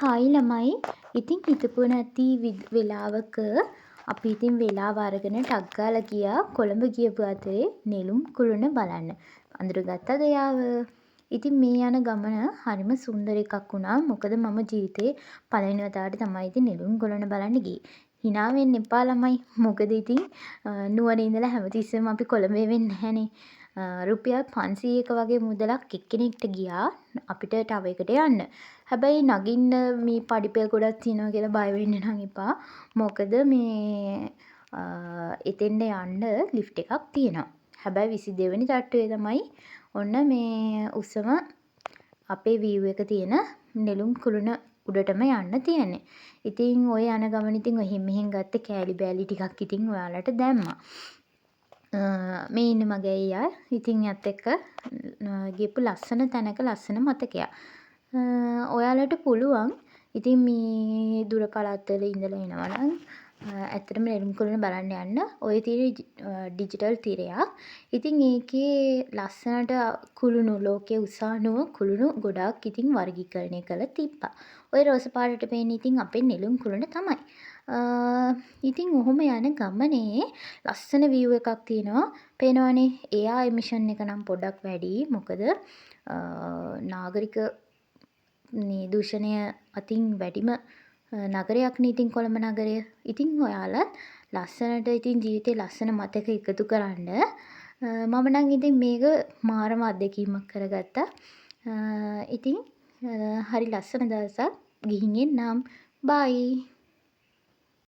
Hi ළමයි. ඉතින් හිතපු නැති වෙලාවක අපි ඉතින් වෙලාව අරගෙන ටක් ගාලා ගියා කොළඹ ගියපු අතරේ නෙළුම් කුළුණ බලන්න. අඳුරගත්තද එයාව? ඉතින් මේ යන ගමන හරිම සුන්දර එකක් වුණා. මොකද මම ජීවිතේ පළවෙනි වතාවට තමයි ඉතින් නෙළුම් කුළුණ බලන්න ගියේ. හිනා වෙන්න එපා ළමයි. මොකද ඉතින් නුවර ඉඳලා හැමතිස්සෙම අපි කොළඹ එවෙන්නේ නැහැනේ. රුපියල් 500ක වගේ මුදලක් එක්කෙනෙක්ට ගියා අපිට ටවර් එකට යන්න. හැබැයි නගින්න මේ පඩි පෙළ ගොඩක් තියෙනවා කියලා බය වෙන්න නම් එපා. මොකද මේ එතෙන්ට යන්න ලිෆ්ට් එකක් තියෙනවා. හැබැයි 22 වෙනි තට්ටුවේ තමයි ඔන්න මේ උසම අපේ වීව් එක තියෙන නෙළුම් කුළුණ උඩටම යන්න තියෙන්නේ. ඉතින් ඔය යන ගමන ඉතින් ඔහෙන් මෙහෙන් ගත්ත කෑලි බෑලි ටිකක් ඉතින් ඔයාලට දැම්මා. මේ ඉන්නේ මගේ අයියා. ඉතින් එයත් එක්ක ගියපු ලස්සන තැනක ලස්සන මතකයක්. ඔයාලට පුළුවන් ඉතින් මේ දුර පළාත්වල ඉඳලා එනවා නම් ඇත්තටම නෙළුම් කුළුණ බලන්න යන්න. ඔය තියෙන ඩිජිටල් තිරයක්. ඉතින් ඒකේ ලස්සනට කුළුණු ලෝකයේ උසානුව කුළුණු ගොඩාක් ඉතින් වර්ගීකරණය කරලා තිබ්බා. ඔය රෝස පාටට පේන්නේ ඉතින් අපේ නෙළුම් කුළුණ තමයි. ඉතින් ඔහොම යන ගමනේ ලස්සන වීව් එකක් තියෙනවා. පේනවනේ එයා එමිෂන් එක නම් පොඩ්ඩක් වැඩියි. මොකද නාගරික මේ දූෂණය අතින් වැඩිම නගරයක්නේ ඉතින් කොළඹ නගරය. ඉතින් ඔයාලත් ලස්සනට ඉතින් ජීවිතේ ලස්සන මතක එකතු කරන්න. මම නම් ඉතින් මේක මාරම අත්දැකීමක් කරගත්තා. ඉතින් හරි ලස්සන දවසක්. ගිහින් එන්නම්. බයි.